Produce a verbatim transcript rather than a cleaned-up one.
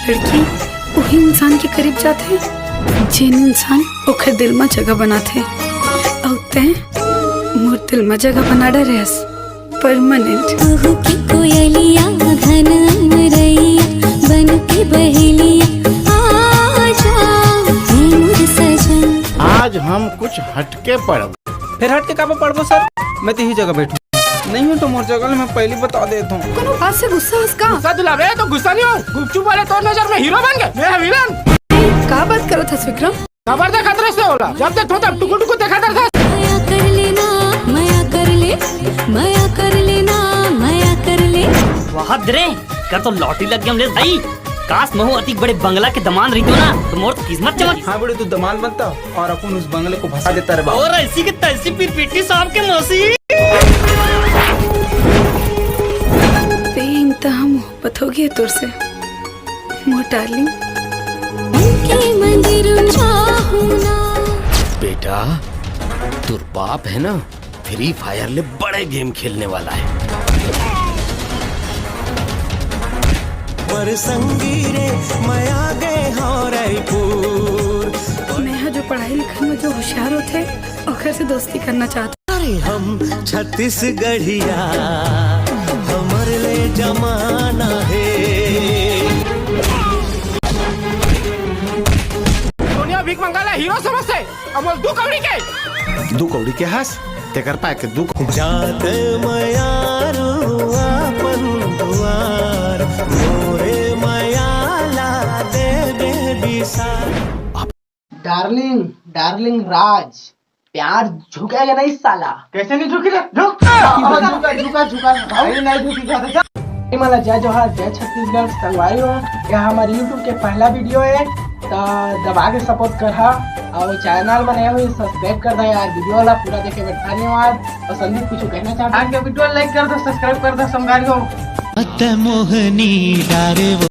लड़की उही इंसान के करीब जाथे, जेन इंसान ओखर दिल म जगह बनाथे। अउ तैं मोर दिल म जगह बना डरे हस, परमानेंट। कुहू के कोयलिया, घन अंगरैया, बन के बहेलिया, आ जा, हे मोर सजन। आज हम कुछ हटके पढ़ब। फेर हटके काबर पढ़बो सर? मैं तो इही जगह बैठूं। नहीं हो तो मोर जगह ले, मैं पहली बता देत हूँ। कोनो बात से गुस्सा हस का? गुस्सा दिलावे तो गुस्सा नहीं हो, गुपचुप वाले तोर नजर में हीरो बन गए, मैं विलन। का बात करत हस विक्रम? काबर देखत रहिस ते ओला? जब देखथों तब टुकुर टुकुर देखत रहिस। मया कर लेना, मया कर ले, मया कर लेना, मया कर ले। वाह रे, कर तो लॉटरी लग गया हमले भाई। काश महू अतिक बड़े बंगला के दमांद रहितों ना, तो मोर तो किस्मत चमक। हाँ बड़े, तू दमांद बनता और अपन उस बंगले को भसा देता रे बाबू। और ऐसी की तैसी फिर पीटी सांप के मौसी। तें त हम मोहब्बत हो गई तोर से, मोर डार्लिंग। मन के मंदिर में चाहूं ना। बेटा, तोर बाप है ना, फ्री फायर ले बड़े गेम खेलने वाला है। पर संगी रे, मैं आ गए हौं रायपुर। मैं ह जो पढ़ाई लिखाई में जो होशियार होथे, ओकर से दोस्ती करना चाहत। अरे हम छत्तीसगढ़िया, हमर ले जमाना है। दुनिया भीख मंगाला हीरो समझ से, अमोल दू कौड़ी के। दू कौड़ी के हस, तेकर पाए के दू। जात मयारू अपन दुआर, मोरे मयाला दे दे बिसार। डार्लिंग, डार्लिंग राज, प्यार झुकेगा नहीं साला। कैसे नहीं झुकी रे? झुक। झुका, झुका, झुका। अरे नहीं झुकी क्या? ए मला जय जोहार, जय छत्तीसगढ़, संगवारी हो। यह हमारे YouTube के पहला वीडियो है, तो दबा के सपोर्ट कर हा और चैनल बनाए हुए सब्सक्राइब कर दे यार। वीडियो वाला पूरा देखे बर धन्यवाद। और संदीप कुछ कहना चाहता है? आगे वीडियो लाइक कर दो, सब्सक्राइब कर दो संगवारी हो। अत मोहनी डारे वो।